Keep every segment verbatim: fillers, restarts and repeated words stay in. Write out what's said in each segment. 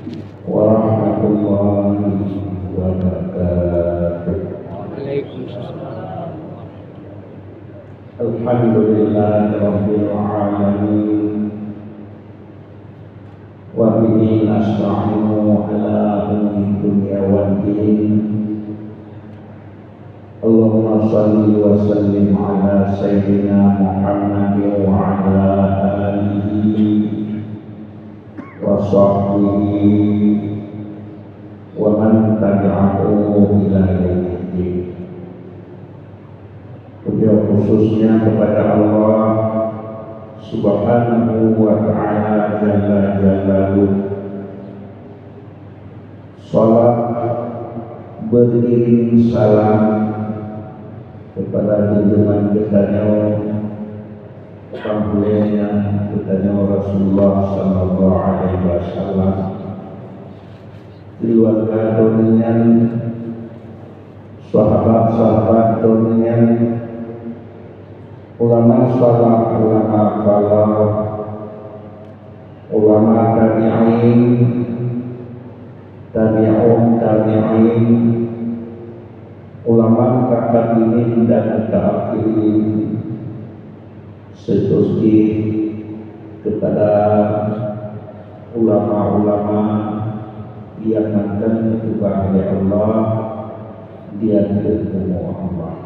Warahmatullahi wabarakatuh. Waalaikumsalam. Alhamdulillahirabbil alamin. Wa bihi nasta'inu ala umuri dunya waddin. Allahumma shalli wa sallim ala sayyidina Muhammadin wa ala alihi wa sahbihi wa man tabi'ahu ila yaumiddin. Puja khususnya kepada Allah Subhanahu wa Ta'ala Jalla Jalaluh. Salat beriring salam kepada junjungan geutanyoe, pangulèe geutanyoe Rasulullah sallallahu alaihi wasallam. Keluarga droeneuh nyan, sahabat-sahabat droeneuh nyan, ulama salaf, ulama khalaf, ulama tabi'in, tabi'ut tabi'in, ulama mutaqaddimin dan mutaakhirin, seterusnya kepada ulama-ulama yang mantan geukeubah lé Allah di ateueh umu Allah.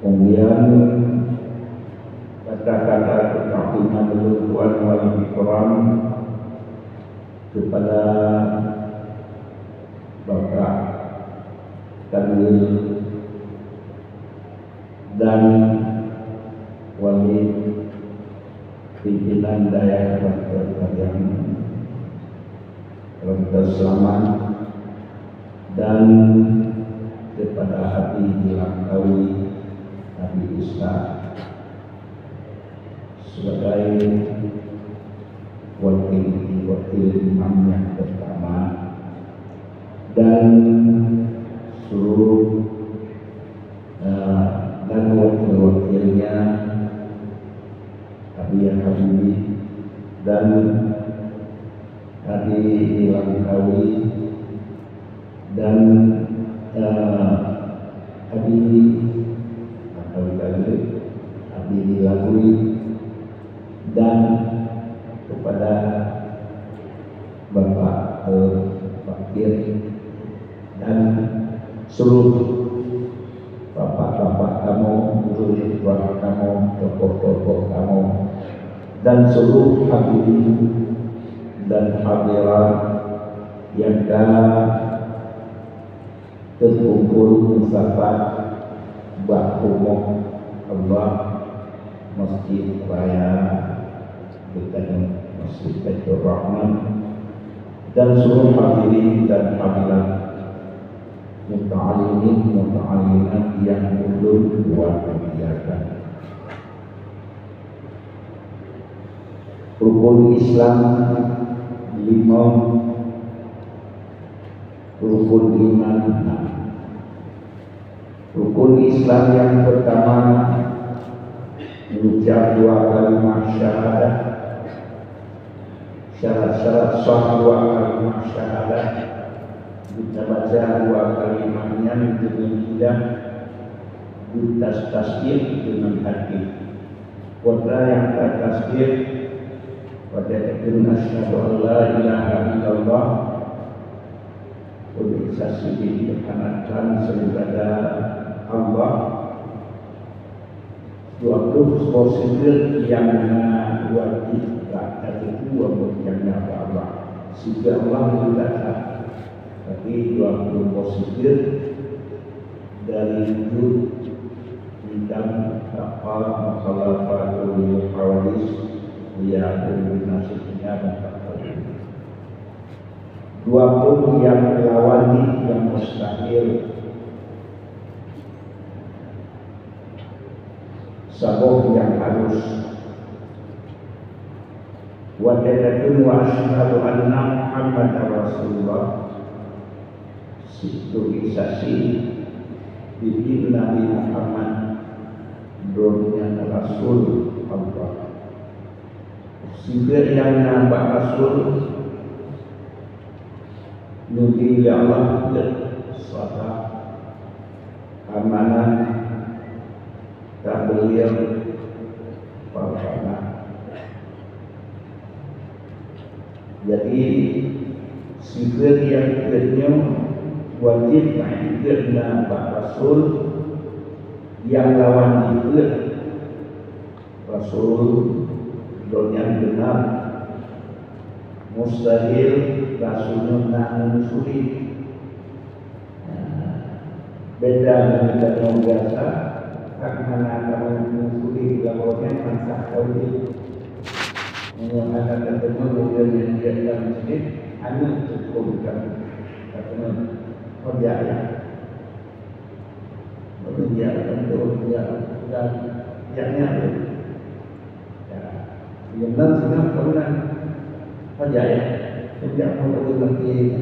Kemudian, kata-kata keutakiman ulôn tuan wali ikram kepada Bapak Kanwil dan Wali Pimpinan Dayah Banten Pariaman, Ranta Selamat, dan kepada Abi di Langkawi, Abi Ishak, sebagai wakil, wakil imam yang pertama, dan seluruh, eh, dan wakil-wakilnya, Abi Habibi, dan Abi di Langkawi, dan, eh, Abi, Langkawi tadi, Abi di Langkawi, dan kepada Bapak, eh, Fakir, dan seluruh bapak-bapak kamoe, guru-guru kamoe, tokoh-tokoh kamoe, dan seluruh hadirin dan hadirat yang ka teukumpul meusapat bak rumoh Allah, Masjid Raya Beutanyoe, Masjid Baitur Rahman, dan seluruh hadirin dan hadirat, muta'allimin, muta'allimat yang ulôn muliakan. Rukun Islam lima, rukun iman enam. Rukun Islam yang pertama, mengucap dua kalimat syahadat. Syarat-syarat sah dua kalimat syahadat, kita baca dua kalimat nyan deungon lidah, kita tasdik deungon hati. Watèe nyang tatasdik, watèe takheun, "Asyhadu an la ilaha illallah," ulèe saksi jih hana Tuhan seubeuna Allah, dua ploh boh sifeut nyang na wajéb bak tateupeu meunyoe bak Allah. Sifeut Allah meunurot that, tapi dua ploh boh sifeut dari wujud, qidam, baqa, mukhalafatu lil hawadits, qiyam, nasibnya dan takdir. Dua ploh nyang lawan jih nyang mustahil, saboh nyang harus. Watèe takheun, "Wa asyhadu anna Muhammadar Rasulullah," situ saksi bahwa Nabi Muhammad droeneuh nyan rasul Allah. Sifeut nyang na bak rasul, Neubi lé Allah peuet sabab amanah tabeulieu peue-peue na. Jadi, sifeut nyang peuet nyoe wajéb na ikot na bak rasul, nyang lawan jih peuet. Rasul, gobnyan beuna. Mustahil rasul nyoe na nyang sulit. Nah, beda ngon geutanyoe biasa, kan hana kamoe nyang sulit, lawan nyan mantah tauhid. Meunyoe hana tateumé ureueng nyang jeuet lam masjid, hana huköm kamoe. Tateumé, oh, ya, ya. Meunyoe ya, tentu, ya, dan, ya, ya, ya. Ya, yang nan senang kamu nan. Oh, ya, ya. Sejak kamu lagi,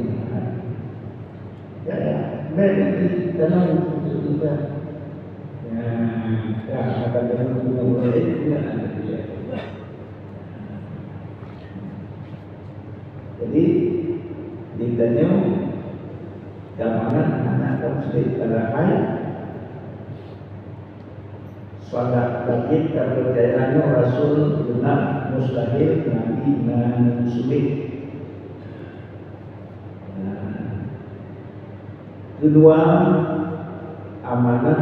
ya, ya. Baik, nanti dalam untuk kita. Ya, ya, akan dalam untuk kita. Jadi, di tanyoe, amanah hana akan sulit, padahai sangat wajéb tapeucaya nyoe rasul beuna, mustahil nabi na nyang sulit. Nah, keudua, amanah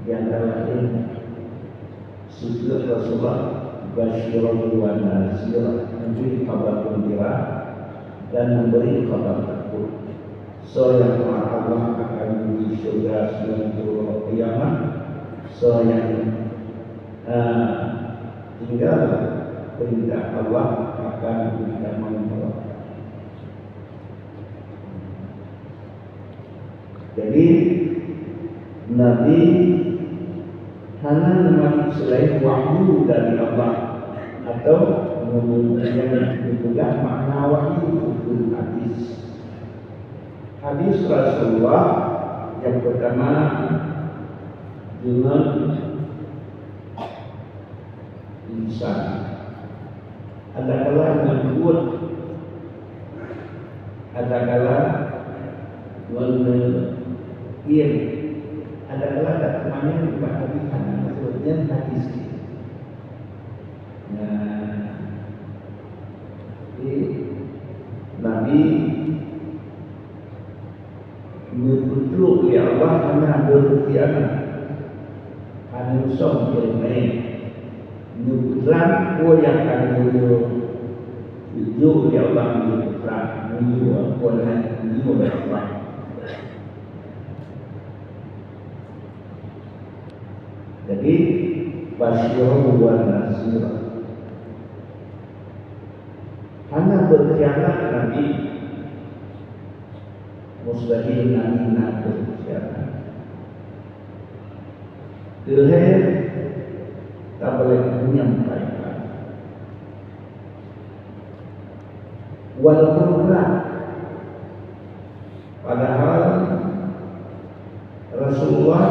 Di antara laén, sifeut Rasulullah, basyiran wa nazira, memberi kabar gembira dan memberi kabar takut. Soe nyang taát Allah akan geuyue syeuruga sinan teuk uroe kiamat. Soe nyang, eh, tinggai peurintah Allah akan geuyue tamong neuraka. Jadi, Nabi hana neumarit seulaén wahyu dari Allah atau meunurunkan, geupeugah makna wahyu keu hadis. Hadis Rasulullah nyang peurtama deungon lisan. Adakala ngon buet, adakala ngon, eh, ié, adakala dak teumanyong ubak Nabi hana, maksud nyan hadis. Nah, jadi Nabi Neupeutrok lé Allah hana beurkhianat, hana musöm jeuet meu'en. Neupeutrang peue nyang ka neujok lé Allah, neupeutrang, neuyue peue nyang neuyue lé Allah. Jadi, basyiran wa nazira. Hana beurkhianat Nabi. Mustahil Nabi na beurkhianat. Keuhai tabeulék meunyampaikan. Walaupun brat, padahal Rasulullah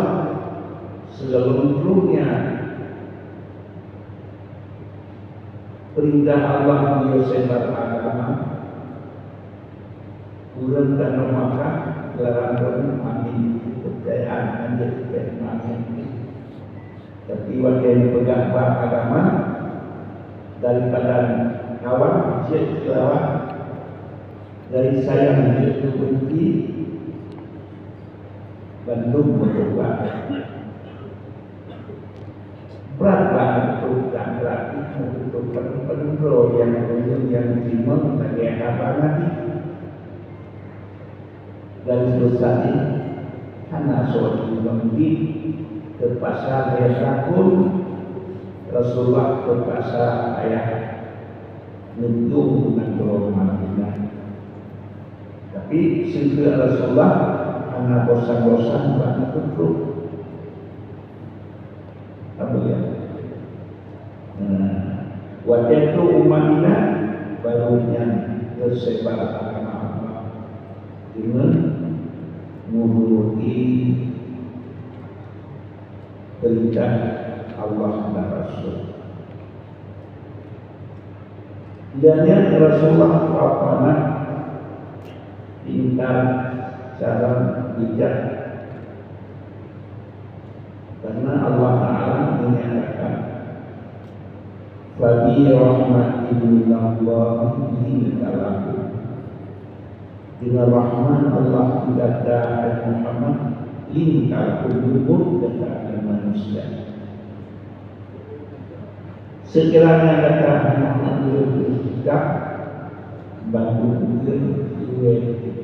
sigohlom troh nyan peurintah Allah meunyoe sebar agama, ureuëng tanoh Makkah larang droeneuh mamin keupeurcayaan, hana jeuet mamin. Tapi watée neupeugah bak agama, daripada kawan jeuet keu lawan, dari sayang jeuet keu beunci, bandum meutobat. Brat bak meutobat, brat meutobat, padum-padum droe nyang ureuëng nyang teurimong lagée haba Nabi. Garis besar jih, hana soe jih meundiek, teupaksa lhée tahun Rasulullah teupaksa payah neudong u nanggroe Madinah. Tapi, sifeut Rasulullah hana bosan-bosan bak neupeutrok. Ka mulia. Nah, watée trok u Madinah, baru nyan teusebar agama Allah deungon meunuroti peurintah Allah dan Rasul. Dan nyan Rasulullah pernah pintar cara bijak, karena Allah Ta'ala menyatakan, "Fabi rahmatin minallahi linta lahum." Dengan rahmat Allah di gata, hai Muhammad, linta lahum, leumbot gata keu manusia. Sekiranya gata hana meunurot sikap, bantu ulôn iwé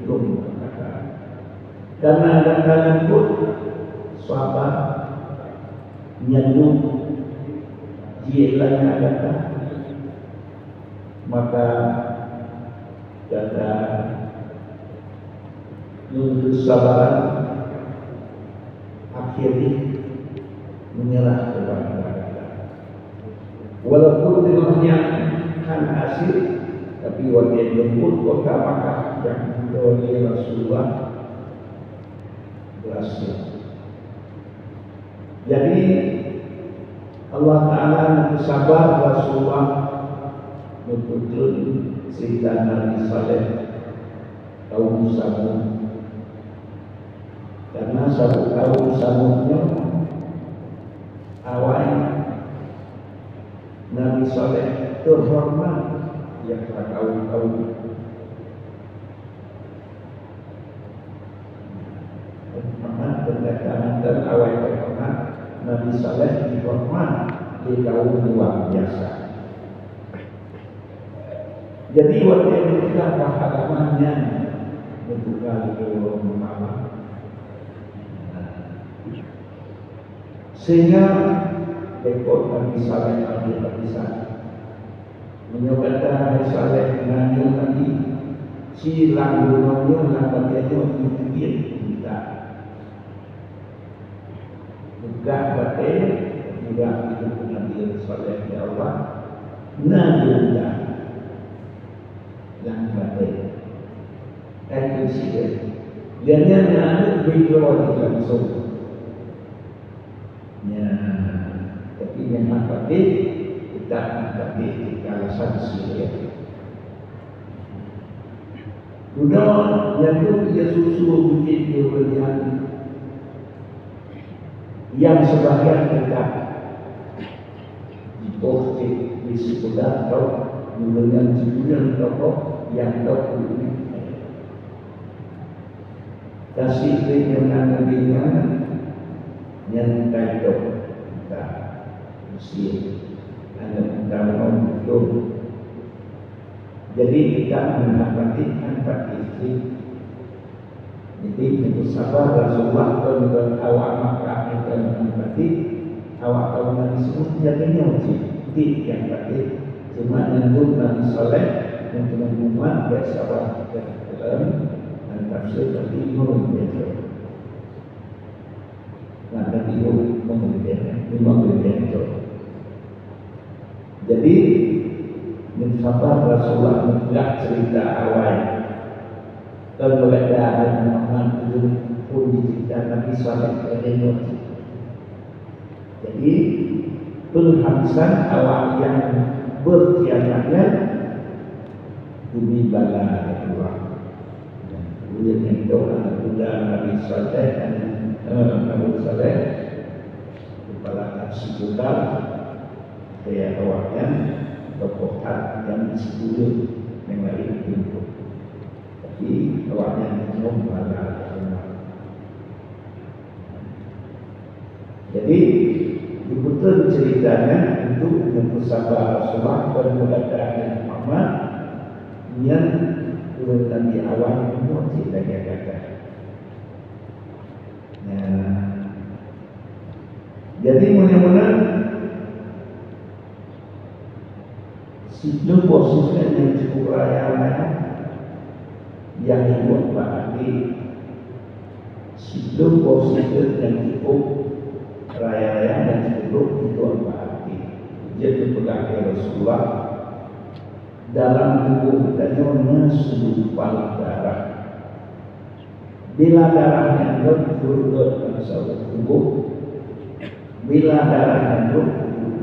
lom gata. Karena gata leumbot, sabar, nyandung jih lagée gata, maka gata ngon keusabaran akhé jih meunyeurah keu Allah Taala. Walaupun teungoh nyan hana hase, tapi watée leumbot kota Makkah nyang geubri lé Rasulullah, berhasil. Jadi, Allah Taala neupeusabar Rasulullah, neupeutrön cerita Nabi Saleh kaum Samud. Karena saboh kaum Samud nyoe awai Nabi Saleh teuhoreumat nyang ka kaum-kaum. Muhammad berkata, mantong awai Muhammad, Nabi Saleh dihoreumat lé kaum luar biasa. Jadi, watée geupeugah bak agama nyan, geupeugah lé ureuëng Muhammad. Sehingga, bék Nabi Saleh Alaihi Wasallam Meunyoe gata hana saleh ngon nabi, ci lam gunong nyoe, lam batée nyoe, jiteubiet mita. Peugah batée, peugah itu Nabi saleh, "Ya Allah, na di mita lam batée." Kan keunsibée. Dan nyan na aneuk beudroe langsung. Ya, tapi nyang hak patéh, teutap hak patéh, alasan sihir. Dudoe nyang tu ia susu bukit di ureuëng nyan, nyang sebahagian teutap jipoh cit di sikuda atau ureuëng nyan jibunyang toko nyang dok ureuëng nyan. Tasik lé nyoe nan lagée nyan, nyan ka itôb, ka usie, aneuk muda ngon udong. Jadi, kita meunan patéh, kan patéh cit. Jadi, meunyoe sabar Rasulullah kon, kon awak Makkah nyan kon patéh, awak kaum Nabi Samud jadi nyoe cit, di nyang patéh. Cuma nyang dum Nabi Saleh, nyang teuma umat, bék sabar. Dan tafsir tadi lima ribu. Nah, tadi lima ribu, lima ribu. Jadi, nyang sabar Rasulullah meupeugah cerita awai. Dan beurada Muhammad itu pun dicerita Nabi Saleh pada nyoe. Jadi, peuleuhamsan awak nyang beukhianat nyan demi bala Allah. Ulôn nyang toh aneuk muda Nabi Saleh, aneuk, eh, Nabi Saleh, kepala taksi kota, kaya awak nyan tokoh that nyang sibuleuen nyang laén pun. Tapi awak nyan nyoe bala Allah. Jadi, diputar ceritanya untuk meupeusabar Rasulullah dan mengatakan Muhammad nyan ureuëng Nabi awai nyoe cit lagée gata. Nah, jadi, meunan-meunan, Siplôh boh sifeut nyang cukup raya-raya nyang iduek bak até. Siplôh boh sifeut nyang cukup raya-raya nyang cukup iduek bak até. Jeuet geupeugah lé Rasulullah, dalam tuboh geutanyoe na segumpal darah. Bila darah nyan rhot, rhot bansaboh tuboh. Bila darah nyan rhot,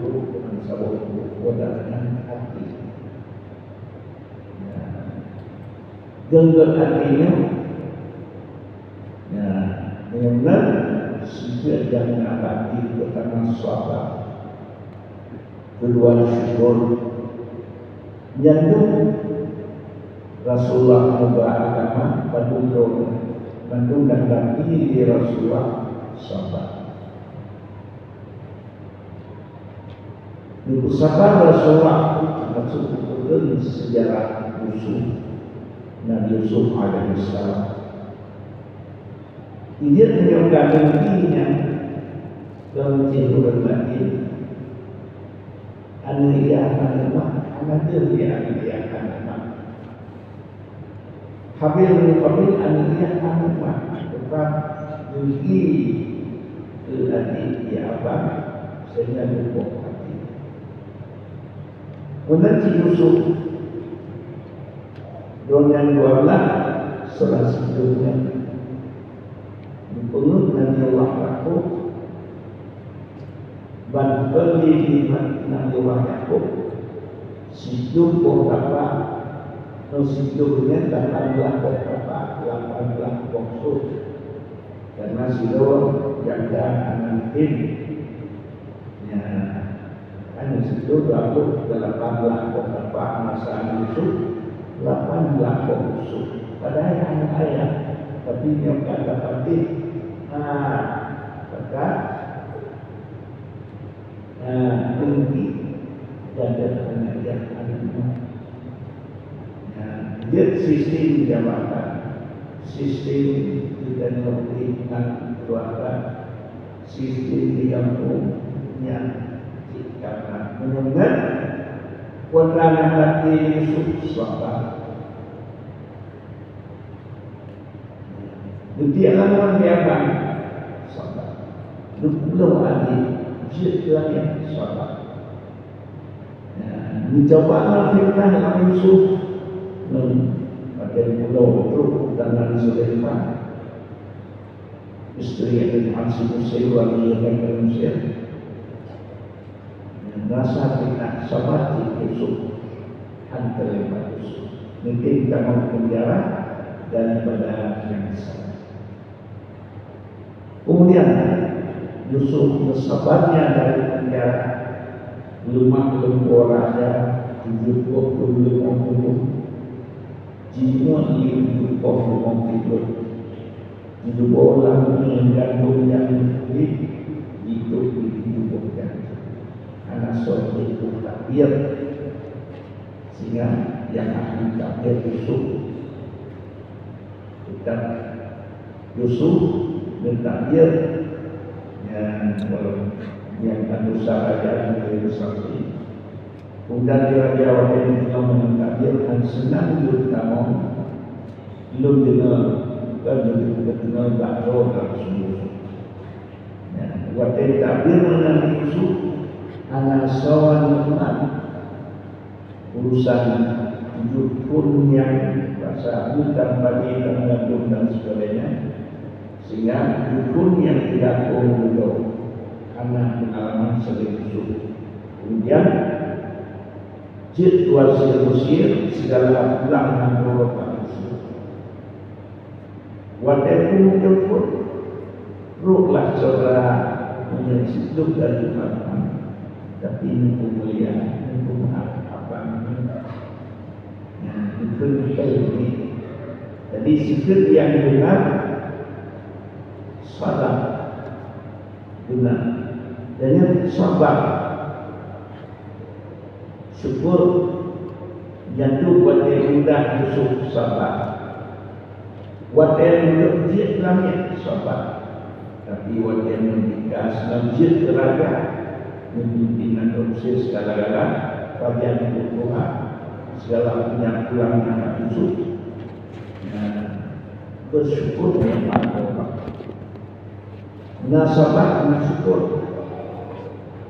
rhot bansaboh tuboh. Darah nyan até. Deungon até nyoe, ya, deungon sifat nyang na até, peutama sabar, keudua syukur. Nyan dum Rasulullah meuba agama, bandum droe, bandum dan laki di Rasulullah sabar. Di sabar Rasulullah masuk ke sejarah Yusuf, Nabi Yusuf alaihissalam. Ijak meunyoe ka dengki nyan, dan cit ureuëng laén, aneuk yah aneuk mak, hana deuh lé aneuk yah aneuk mak. Habil ngon Qabil aneuk yah aneuk mak, teuma dengki keu adik di abang, sehingga geuboh até. Meunan cit Yusuf, donya dua belas, seurah sidroe nyan, geupeungeuet Nabi Allah Yakub, ban peuli nikmat Nabi Allah Yakub, sidroe boh tapak, ngon sidroe nyan lapan blaih boh tapak, lapan blaih boh sôk. Karena sidroe janda aneuk yatim. Ya, kan sidroe Yakub lapan blaih boh tapak, masa Yusuf lapan blaih boh sôk. Padahai aneuk ayah, tapi nyoe ka tapatéh. Ha, maka, ha, dengki dan aneuk ayah aneuk mak. Nah, jeuet sistem jabatan, sistem geutanyoe udép ngon keuluwarga, sistem di gampông nyan cit ka na. Meunyoe ngon kuasa nyang até Yusuf sabar. Geutiek lam ruang biakan sabar. Geupeuloh até jeuet keu langét sabar. Nah, geucoba ngon fitnah Nabi Yusuf, ngon paten pulo trok tangan Zulaikha, istri Aziz Mesir, wali negara Mesir. Ngon rasa fitnah sabar cit Yusuf, han teuleumah Yusuf. Mungkin tamong penjara daripada nyang sabar. Kemudian, Yusuf meusabarnya dari penjara, leumah lumpoe raja tujoh ploh limong thôn, jinoe lé tujoh ploh limong thôn, jiteuboh lam gandom nyang ulik, jitôb di tujoh boh gandom. Hana soe jeuet takbir, sehingga nyang ahli takbir Yusuf. Kitab Yusuf meutakbir nyang, nyang Abu Sa'ad Al-Ghazali. Kemudian di raja watèe nyoe meutakbir, hana seunang lôn tamong, lôn deungoe, bukan lôn deungoe, bak droe ka sungguh. Ya, watèe takbir meunan Yusuf, hana soe neumat urusan tujoh thôn nyang rasa bukan bagi dan gandom dan sebagainya, sehingga tujoh thôn nyang tidak kong dulu hana pengalaman sering Yusuf. Kemudian, jeuet dua Mesir, segala pulang nanggroe bak Yusuf. Watèe peue teupeu, rôhlah syedara meunyoe sidroe dari Tuhan, tapi neupeumulia, neupeumaaf abang nyoe. Nyan, neukheun ilmu. Jadi, sikheun nyang beuna, salah. Beuna. Dan nyang sabar. Syukur, nyan dum watèe mudah Yusuf sabar. Watèe meunyoe jeuet langét sabar. Tapi watèe meunyoe jeuet keu raja, meupimpin nanggroe Mesir segala-gala, raja nanggroe Tuhan, segala punya pulang aneuk Yusuf. Nah, bersyukur nikmat Allah. Na sabar, na syukur.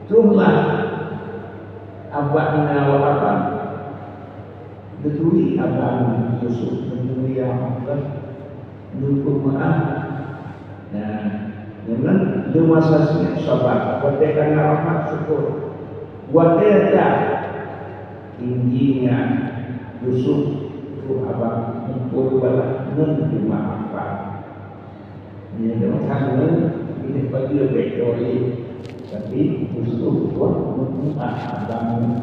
Troh lah abah ngon abang, geuturi abang Yusuf, geuturi abang, geupeumaaf. Nah, memang lé masa singoh sabar. Watèe ka na rahmat, syukur. Watèe ka tinggi nyan Yusuf, troh abang Berubahlah ngon kemaafan. Nyan dah masa ngon ini bagi baik dari tapi musuh pun memaafkan.